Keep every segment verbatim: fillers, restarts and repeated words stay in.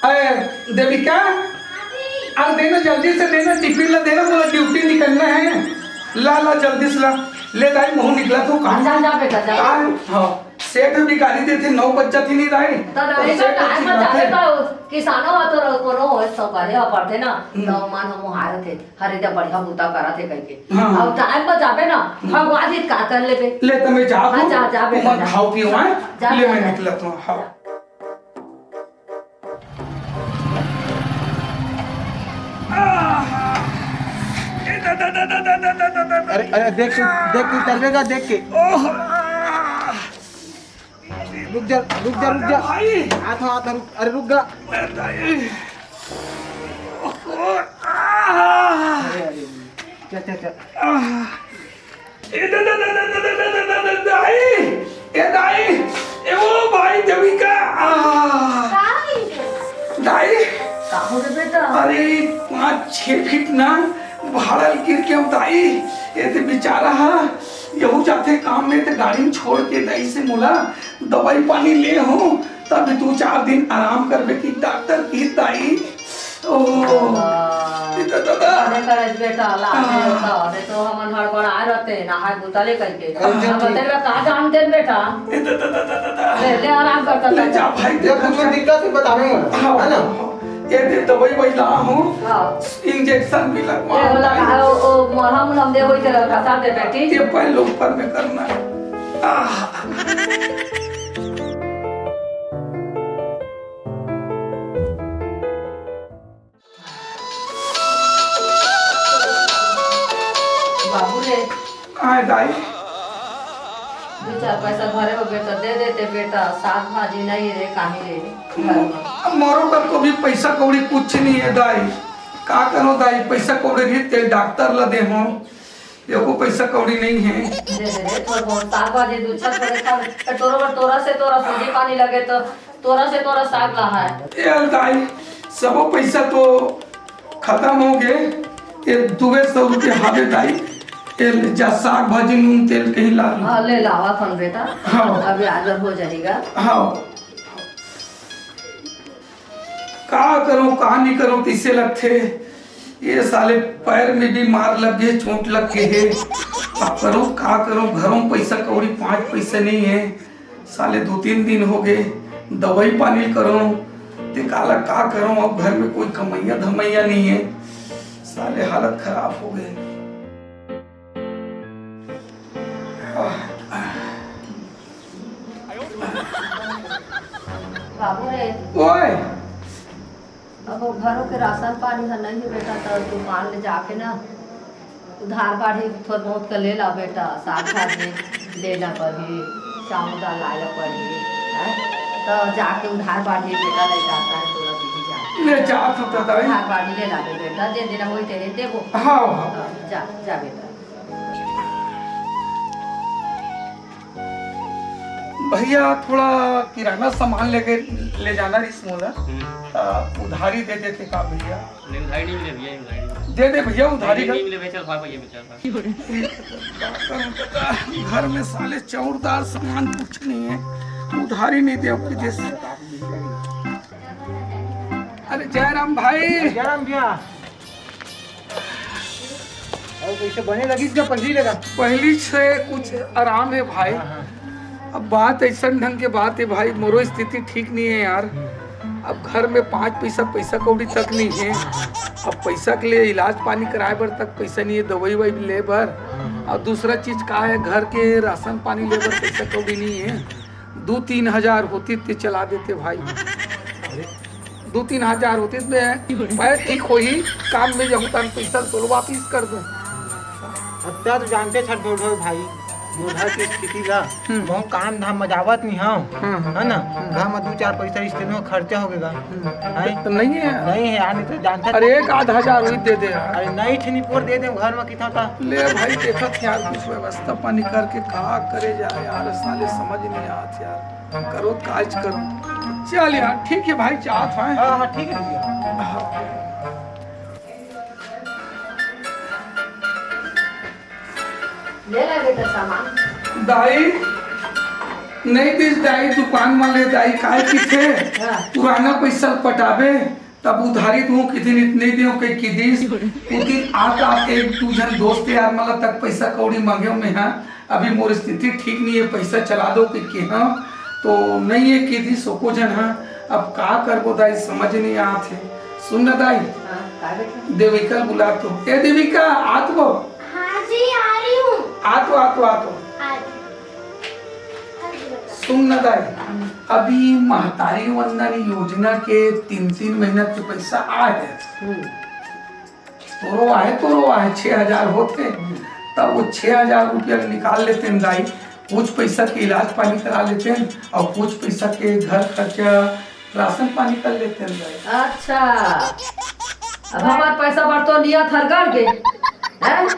अरे देविका, अरे देना, जल्दी से देना, टिफिन ला देना, मोला ड्यूटी निकलना है। ला ला, जल्दी से ला। ले दाई, महूं निकलत हूं। कहां? जा, जा बेटा, जा। हां, सेठ भी गारी देथे, नौ बज जाथे नहीं दाई। त दाई, तो सेठ टाइम म जाबे। त किसानो ह तो कोनो होय, सब घरे ह पड़थे ना। हम्म। त मन हम हारत हे, हरे दे बढ़िया बूता करत हे कहिके। हां। अब टाइम म जाबे ना, हम्म। भगवान जी का कर लेबे। ले त मैं जात हूं। हां, जा, जा बेटा, तुमन जा। खाओ पियो, हैं? जा, ले जा, मैं जा। निकलत हूं। हां। अरे, अरे, देख के, देख के उतरबे गा, देख के। रुक जा, रुक जा, रुक जा। भाई। हाथ, हाथ, रुक, अरे, रुक गा। अरे, अरे, चल, चल, चल। ए दाई, ए दाई, ए ओ भाई देविका, आ। दाई। का हो रे बेटा? अरे, पाँच छह फीट ना भाड़ा गिर के हम दाई, ए ते बेचारा हा, यहू जाथे काम में ते गाड़ी में छोड़ के दाई से मोला दवाई पानी ले हूँ, तब दू चार दिन आराम करबे कि डॉक्टर की दाई। ओ, हाँ। ये तो दादा। अरे करज बेटा, ला, हाँ। बेटा, नहीं तो हमन हड़बड़ाए रहते, नहाए बुता ले करके। अरे, हम ठीक। तेरे का जान दे बेटा। ये तो दादा, दादा, दादा। ले, ले, आराम कर, कर, ले कर। जा भाई, ले, देखो कुछ जा। दिक्कत है, बतावे मोला, हाँ, है ना? हाँ। ये दे दवाई वही ला हूँ। हाँ। इंजेक्शन भी लगवा ये वाला भाई। का, ओ, ओ, मलहम उलहम दे, वही तेरा का साथ दे बेटी। ये पहले ऊपर में करना है। आह। बाबू रे। काय दाई? दू चार पैसा घरे हो बेटा, दे देते बेटा, साग भाजी नहीं रे, काहे रे? घर में। अब मोरो कर तो भी पैसा कौड़ी कुछ नहीं है दाई। का करो दाई, पैसा कौड़ी रही ते डॉक्टर ला दे हो, एको पैसा कौड़ी नहीं है। दे दे रे, थोड़ा बहुत साग भाजी दू चार थोड़े खा, तोरो बर, तोरा से तोरा सब्जी पानी लगे तो तोरा से तोरा साग ला है। ए दाई, सबो पैसा तो खत्म हो गए। ये दुए सौ रुपया हावे दाई, ये ले जा साग भाजी नून तेल कहीं ला लो। हाँ, ले लावा थन बेटा। हाँ। अभी आजर हो जाएगा। हाँ। का करो, का नहीं करो, तैसे लगथे। ये साले पैर में भी मार लग गए, चोट लग गए है। अब करो, का करो, घरों पैसा कौड़ी पाँच पैसा नहीं है। साले दो तीन दिन हो गए, दवाई पानी करो, ते काला का करो, अब घर में कोई कमैया धमैया नहीं है, साले हालत खराब हो गए। बाबू रे। ओए। अब वो घरों के राशन पानी ह नहीं है बेटा, तो दुकान ले जाके ना उधार बाढ़ी थोड़ बहुत के ले ला बेटा, साग भाजी लेना पड़ही, चावल दाल लाए ला पड़ही, हैं? तो जाके उधार बाढ़ी बेटा ले जाता है, तोरा दीदी जाके। ले जात हो तो दाई। उधार बाढ़ी ले ला बेटा, जे दिन होई तेरे देबो। हाँ, हाँ। हाँ, जा, जा बेटा। भैया, थोड़ा किराना सामान लेके ले जाना रिस मोला। हम्म। आ, उधारी दे देते का भैया? नहीं, उधारी नहीं मिले भैया, उधारी नहीं मिले। दे दे भैया, उधारी नहीं, का। नहीं मिले भैया, चल भाग भैया, चल भाग। घर में साले चौरदार सामान कुछ नहीं है, उधारी नहीं दे अपने देश। अरे जयराम भाई। जयराम भैया। अउ कइसे बने लगिस गा पहिली ले गा? पहिली से कुछ आराम हे भाई। हाँ, हाँ। अब बात अइसन ढंग के बात हे भाई, मोरो स्थिति ठीक नहीं हे यार। हम्म। अब घर में पाँच पैसा, पैसा कौड़ी तक नहीं हे। अब पैसा के लिए इलाज पानी कराए बर तक पैसा नहीं हे, दवाई ववाई ले बर। हाँ, हाँ। अउ दूसरा चीज का हे, घर के राशन पानी ले बर पैसा कौड़ी नहीं हे। दू तीन हजार होतिस ते चला देते भाई। अरे। दू तीन हजार होतिस ते मैं ठीक होही, काम में जाहूं तहन पैसा तोला वापिस कर दूं। अब तें तो जानते छस बूढ़ा भाई, बूढ़ा के स्थिति ला। हम्म। बहुत काम धाम में जावत नहीं हंव, हाँ, हाँ। है ना? हम्म। घर में दू चार पैसा रिश्ते में खर्चा हो गया। हम्म। हैं? तो नहीं है। नहीं है यार, नहीं तो जानता। अरे एक आध हजार होही दे दे यार। अरे नहीं थे, निपोर दे दे घर में कितना था। ले भाई, देखत यार, कुछ व्यवस्था पानी करके का करे जाए यार, साले समझ नहीं आत यार। करो काज करो। चल यार, ठीक है भाई, जात हंव। हाँ, हाँ, ठीक है भैया। हाँ। ले ला बेटा सामान। दाई, नहीं दिस दाई, दुकान वाले दाई काय किथे, हाँ। पुराना पैसा ल पटाबे, तब उधारी दूं किथे, नहीं, नहीं देव कहि किदिस। वो दिन आत आत एक दू झन दोस्त यार मन ला तक पैसा कौड़ी मांगेव मैं, हाँ, अभी मोर स्थिति ठीक नहीं है, पैसा चला दो कहि के, हाँ, तो नहीं है किदिस एको झन, हाँ। अब का करबो दाई, समझ नहीं आत है। सुन ना दाई, हाँ, का बेटा? देविका ल बुला तो। ए देविका, आत वो। हाँ जी, आ रही हूँ। आत वो, आत वो, आत वो। आ रही हूँ। सुन न दाई, अभी महतारी वंदन योजना के तीन तीन महीना के पैसा आए हे। हम्म। तोरो आहे, तोरो आहे, छह हजार होथे। हम्म। तब वो छह हजार रुपया निकाल लेतेन दाई, कुछ पैसा के इलाज पानी करा लेतेन और कुछ पैसा के घर खर्चा, राशन पानी कर लेतेन दाई। अच्छा, अब हमार पैसा बर तो नियत हर गड़ गे, हैं?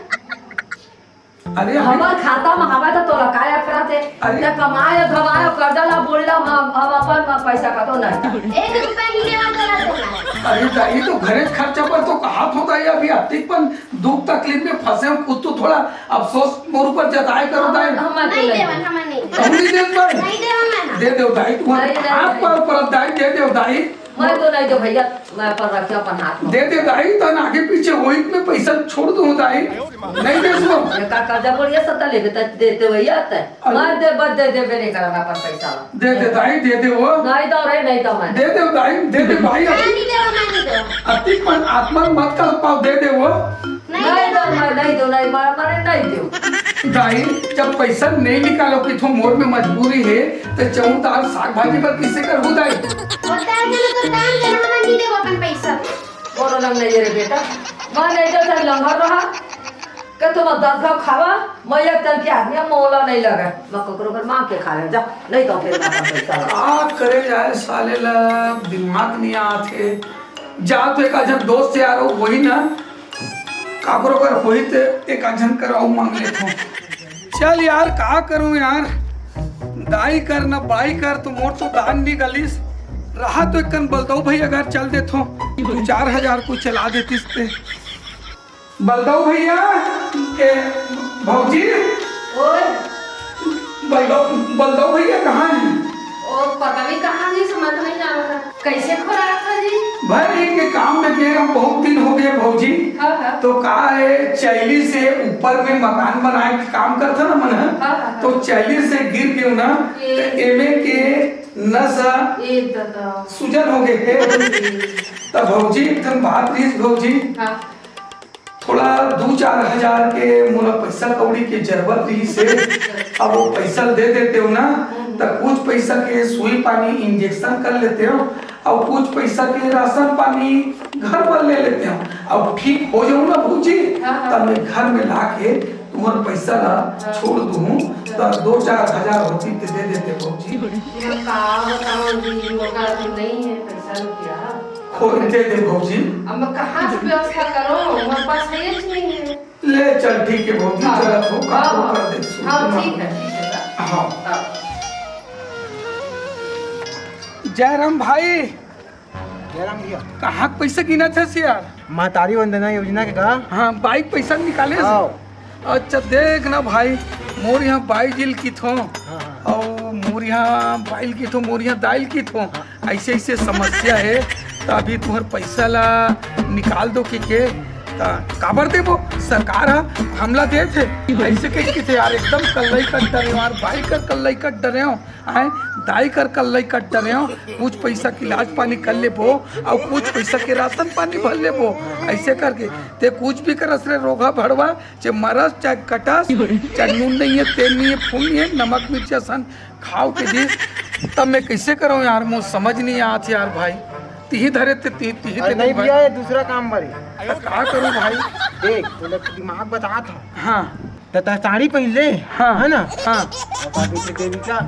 अरे, अभी हमर खाता म हवय त तोला काय अखरत हे? अरे। त कमाय, धमाय, कर्जा ला बोल ला, हम, हम अपन म पैसा कतो नहीं। एक रुपया नहीं देवा तोला तोला। अरे दाई, तो घरे खर्चा पर तो कहा थो दाई, अभी अतिक पन दुख तकलीफ में फंसे हो, कुछ तो थोड़ा अफसोस मोर ऊपर जताए करो दाई। हम तो नहीं नहीं। देवन, हम नहीं। तुम नहीं देत भाई? नहीं देवन मैं। दे दो दाई, तुम्हारे नहीं, नहीं, हाथ नहीं। पाँव पर दाई, दे दो दाई। मैं तो नहीं दो भैया, मैं अपन रखे अपन हाथ में। दे दे दाई, तन आगे पीछे होई में पैसा छोड़ दूं दाई, नहीं दे सो। ये का कर्जा बोलिए सत्ता लेके तक देते भैया तय। अरे। मैं दे, बस दे दे, बेरे करा अपन पैसा ला। दे दे दाई, दे दे वो। नहीं दो रे, नहीं दो मैं। दे दे दाई, दे दे भाई। मैं नहीं देवा, मैं नहीं देवा। अति पण आत्मा मत कर पाओ, दे दे वो। नहीं नहीं देवा दो, मैं। मैं नहीं दो, नहीं, मैं, मैं नहीं दो। दाई, जब पैसा नहीं निकालो कि थो मोर में मजबूरी है, तो चौदार साग भाजी पर किसे कर हो दाई? होता है जब तो काम करना, मैं नहीं देवा अपन पैसा। मोरो लंग नहीं रे बेटा, मैं नहीं दो, चाहे लंगर रहा, कि तुम दस घाव खावा, मैं एक तन के आदमी, मोला नहीं लगे, मैं ककरो घर मांग के खा ले जा, नहीं तो फिर मैं अपन पैसा ला। का करे जाए साले ला, दिमाग नहीं आते। जा तो एक अजब दोस्त यार हो, वही ना, काकरो कर होई ते एक आध झन कर अउ मांग लेथों। चल यार, का करूं यार, दाई कर न बाई कर, तो मोर तो दान निकलिस। रहा तो एक कन बलदऊ भैया घर चल देथों, दू चार हजार को चला देतिस ते। बलदऊ भैया, ए, भौजी, ओए। बलदऊ, बलदऊ भैया कहाँ हैं? ओ, पता नहीं कहाँ गए, समझ नहीं आ रहा। कैसे खोला था जी? भाई, इनके काम में गए हम बहुत दिन हो गए भौजी। हाँ, हाँ। तो का है, चैली से ऊपर में मकान बनाए के काम करता ना मन, हाँ, हाँ, हाँ। तो चैली से गिर गयो ना, ये। तो एमे के नस ए दादा। सूजन हो गए। तब भौजी, एक ठन बात रहीस भौजी। हाँ। थोड़ा दू चार हजार के मोला पैसा कौड़ी के जरूरत रहीस हे। अब वो पैसा दे देते हो ना, हम्म। त कुछ पैसा के सुई पानी इंजेक्शन कर लेते हो, और कुछ पैसा के राशन पानी घर पर ले लेते हो, और ठीक हो जाऊँ ना भौजी, हाँ, हाँ। तब मैं घर में ला के तुम्हार पैसा ला हाँ। छोड़ दूँ, हाँ। त दो चार हजार होती ते दे देते भौजी। मैं का बताऊँ जी, मोर करा तो नहीं है पैसा रुपया। खोल दे दे भौजी। अब मैं कहाँ से व्यवस्था करूँ? हमारे पास है ही नहीं है। ले चल, ठीक है भौजी, हाँ। चल, अब वो काम हाँ, कर दे, हाँ, सुन, ठीक है, ठीक है, हाँ। हाँ। जयराम भाई। जयराम भैया। कहाँ के पैसा गिनत हस यार? महतारी वंदना योजना के का? हाँ, बाई के पैसा निकाले हस? हाँ। अच्छा, देख ना भाई, मोर यहाँ बाई जी ल किथों, हाँ, हाँ। अउ मोर यहाँ बाई ल किथों, मोर यहाँ दाई ल किथों, हाँ। ऐसे ऐसे समस्या है, त अभी तुम्हार पैसा ला निकाल दो के, के त काबर देबो? सरकार ह हमला देत हे, ऐसे कह किथे यार, एकदम कल्लई कट डरे यार, बाई कर कल्लई कट डरे हो, आए दाई कर कल्लई कट डरे हो, कुछ पैसा के इलाज पानी कर लेबो, और कुछ पैसा के राशन पानी भर लेबो, ऐसे करके ते कुछ भी करस रे रोगहा भड़वा, चाहे मरस, चाहे कटस, चाहे नून नहीं है, तेल नहीं है, फूल नहीं है, नमक मिर्चा सन खाओ के दिस, तब मैं कैसे करूँ यार, मोर समझ नहीं आत यार भाई। तिही धरे ते, ती-, तिही अरे ते नहीं भाई। भैया, ये दूसरा काम बारी। तो का करूँ भाई? देख, तोला दिमाग बतात हूँ। हाँ। त, त साड़ी पहन ले, हाँ। है ना? हाँ। और का कहते देविका,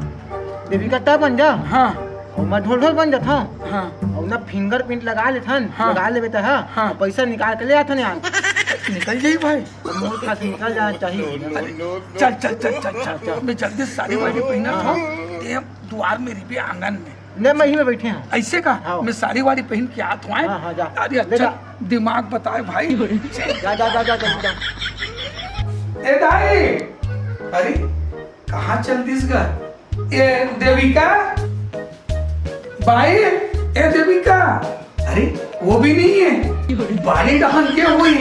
देविका ता बन जा। हाँ। और मैं ढोल ढोल बन जाता। हाँ। और ना फिंगरप्रिंट लगा लेथन, हाँ। लगा लेबे त, हाँ। हाँ। और पैसा निकाल के ले आथन यार। निकल जाई भाई। मोर पास निकल जाना चाहिए। अरे, चल, चल, चल, चल, चल। मैं जल्दी साड़ी वाड़ी पहना था, हाँ। ते दुआर में रिबे आंगन में। नहीं, मैं यहीं में बैठे हैं। ऐसे का? हाँ। मैं साड़ी वाड़ी पहन के आत हूँ, हाँ, हाँ, जा। अरे, ले अच्छा, जा। दिमाग बताए भाई। जा, जा, जा, जा, जा, जा। ए दाई, अरे, कहाँ चल दिस गा? ए देविका, बाई, ए देविका, अरे वो भी नहीं है, बाड़ी डहन के हुई।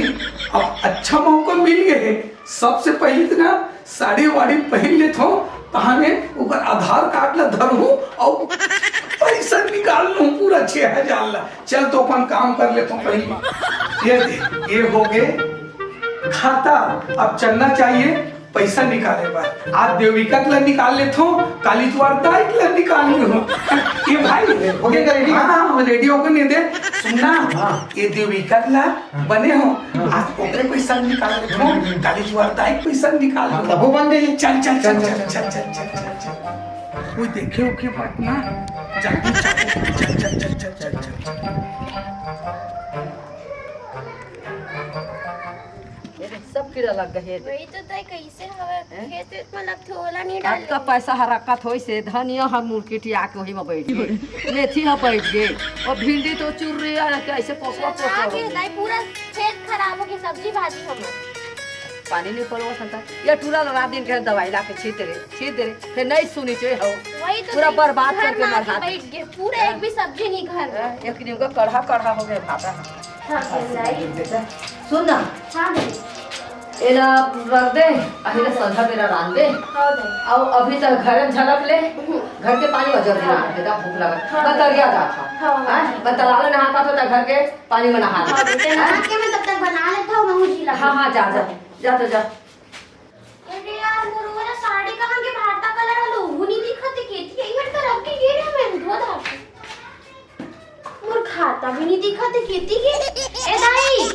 अब अच्छा मौका मिल गए, सबसे पहले तो ना साड़ी वाड़ी पहन लेत हो, तहाने ओकर आधार कार्ड ला धरहूं और पैसा निकाल लूं पूरा छह हजार ला। चल तो अपन काम कर लेत हो पहले। ये दे, ये हो गए खाता। अब चलना चाहिए पैसा निकाले बर। आज देविका के ला निकाल लेत हो, काली जुआर दाई के ला निकाल ले हो। ये भाई, हो गया ready? हाँ, हाँ, हम ready होके नहीं दे। सुनना, हाँ। ये देविका के ला बने हो, आज ओकरे पैसा निकाल लेत हो, काली जुआर दाई के पैसा निकाल हाँ, लो। तबो बन गई। चल, चल, चल, चल, चल, चल, चल, चल, चल, चल। कोई देखे उखे मत ना। जल्दी चल, चल, चल, चल, चल, चल, चल, चल। ये देख, सब कीड़ा लग गए, ये देख। वही तो तय कैसे हवे, हैं? खेत वेत में लगथे, ओला नहीं आज डाले। का पैसा हरकत होइस हे, धनिया ह मुरकिटिया के वही में बैठ गए, मेथी ह बैठ गए, और भिंडी तो चुर्री है, कैसे कोसवा कोसवा हो गए। दाई, पूरा खेत खराब हो गया, सब्जी भाजी हमर। पानी नहीं पड़वा संता, ये टूरा ला रात दिन के दवाई ला के छीट दे रे, छीट दे रे, फिर नहीं सुनी चाहिए हो। वही तो पूरा नहीं, बर्बाद घर करके में आके मरहा दे। बैठ गए, पूरा हाँ। एक भी सब्जी नहीं घर में। हाँ, एक दिन का कढ़ा कढ़ा हो गया भाटा। हाँ, बेटा। सुन ना। हाँ, दीदी। एला रख दे, अभी ले संझा बेरा रांध दे। हाँ, दीदी। अउ अभी तक घर में झलक ले, हम्म। घर के पानी में जल्दी हाँ। रांध दे, भूख लगत। हाँ। बतरिया जात हा। हाँ, हाँ। हाँ? बतलाला नहा का तो घर के पानी में नहा ले। हाँ, बेटा, नहा के मैं तब तक बना लेता हूँ, मैं मुझे लगा। हाँ, हाँ, जा, जा, जा तो जा। अरे यार, मोर वाला साड़ी कहाँ के भाटा कलर वाला? वो नहीं दिखत है, केती यही हट कर रख के ये रहे, मैं धो धार के। मोर खाता भी नहीं दिखत है, केती के। ए दाई,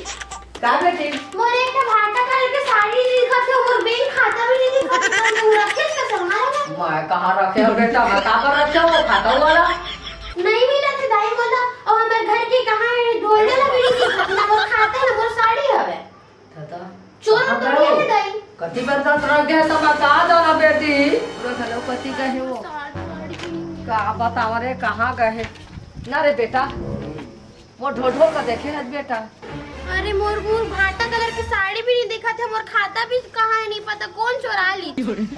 का बेटी? मोर एक ठो भाटा कलर के साड़ी नहीं दिखत है, मोर बैंक खाता भी नहीं दिखत है, कौन दूर रखे इसका सामान है? मैं कहाँ रखे हो बेटा? मैं कहाँ पर रखे हो खाता वाला? नहीं मिला थे दाई बोला, और हमारे घर के कहाँ है, ढोल वाला भी नहीं दिखत, ना मोर खाता है, ना मोर साड़ी हवे। दादा, चोर कहाँ तो गए नहीं हो? है दाई। कति बेर तक रख गए तो बता दो ना बेटी। पूरा घलो कति गए हो? का बतावा रे, कहाँ गए? ना रे बेटा, वो ढोल ढोल का देखे है बेटा। अरे मोर मोर भाटा कलर के साड़ी भी नहीं दिखत है, मोर खाता भी कहाँ है नहीं पता, कौन चोरा ली?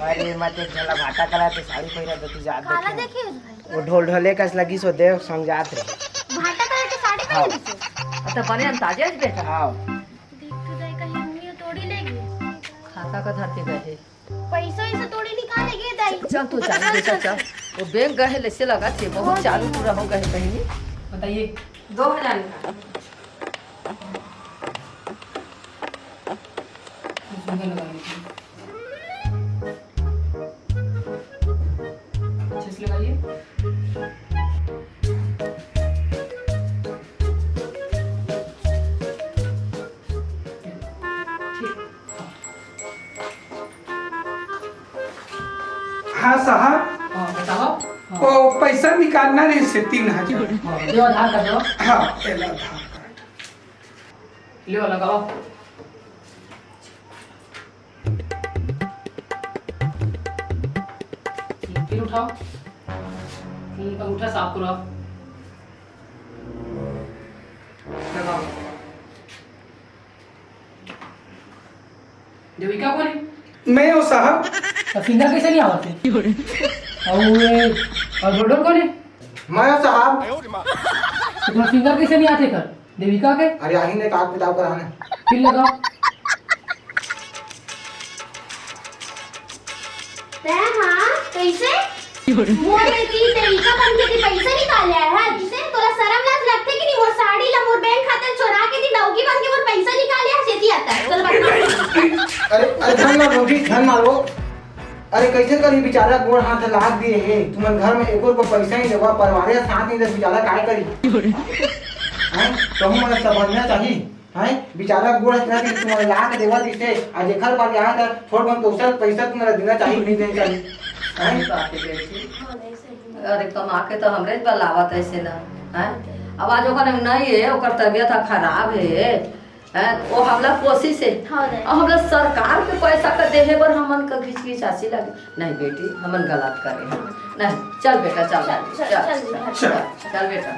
अरे मत एक झला भाटा कलर के साड़ी पहिरा तो तू जात काला देखे। देखे है भाई? वो ढोल ढोले कस लगी सो देव संग जात रहे। भाटा कलर के साड़ी हाँ। पहन के? अच्छा बने अंदाजे आज बेटा। हाँ। देख तो दाई कहीं उंगली तोड़ी लेगी। खाता का धरती गए है। पैसा ऐसा तोड़ी निकालेगी दाई। चल तू चालू बेटा चल। वो बैंक गए है, लैसे लगा थे, बहुत चालू पूरा हो गए बहनी। बताइए। दो हजार निकाल। सुंदर लगा लीजिए। अच्छे से लगाइए। हाँ साहब। हाँ, बताओ। हाँ। वो पैसा निकालना रहिसे तीन हजार। हाँ, दो आधार कार्ड दो। हाँ, एला आधार कार्ड। लो, लगाओ। फिर उठाओ। हम्म, अंगूठा साफ करो। लगाओ। देविका कौन है? मैं हूँ साहब। तो फिंगर कैसे नहीं आवत है? और ये, और डोडो कौन है? मैं हूँ साहब। तो तुम्हारा फिंगर कैसे नहीं आते कर? देविका के? अरे आही ने काट पिताव करा ने। फिर लगाओ। तै हाँ, कैसे? मोर बेटी देविका बन के ती पैसा निकाले आय है, जिसे तोला शरम लाज लगथे कि नहीं? मोर साड़ी ला मोर बैंक खाता चोरा के ती डौकी बन के मोर पैसा निकाले आय, सेती आता है। चल बता। अरे, अरे, झन मार भौजी, झन मारो। अरे, कैसे करी बेचारा गोड़ हाथ लाग दिए हे। तुमन घर में एको रुपया पैसा नहीं देवा, परिवार साथ नहीं दे, बेचारा काय करी? हैं? कहूँ मन समझना चाहिए। हैं? बेचारा गोड़ इतना कि तुम्हारे लाख देवा दिसे, आज एकर बार यहाँ का छोड़ बन तो उसका पैसा तुम्हारा देना चाहिए, नहीं देना चाहिए। हैं? सही बात है बेटी। अरे कमा के तो हमरे बलावत ऐसे ना, हैं? अब आज ओकर नहीं है, ओकर तबीयत ह खराब है, हैं? वो हमला कोशिश है। हाँ, नहीं। अब हमला सरकार के पैसा का देहे बर हमन का घिचकिचासी लगे। नहीं बेटी, हमन गलत करे हैं। नहीं, चल बेटा, चल, चल, चल, चल, चल, चल, चल। चल, चल बेटा।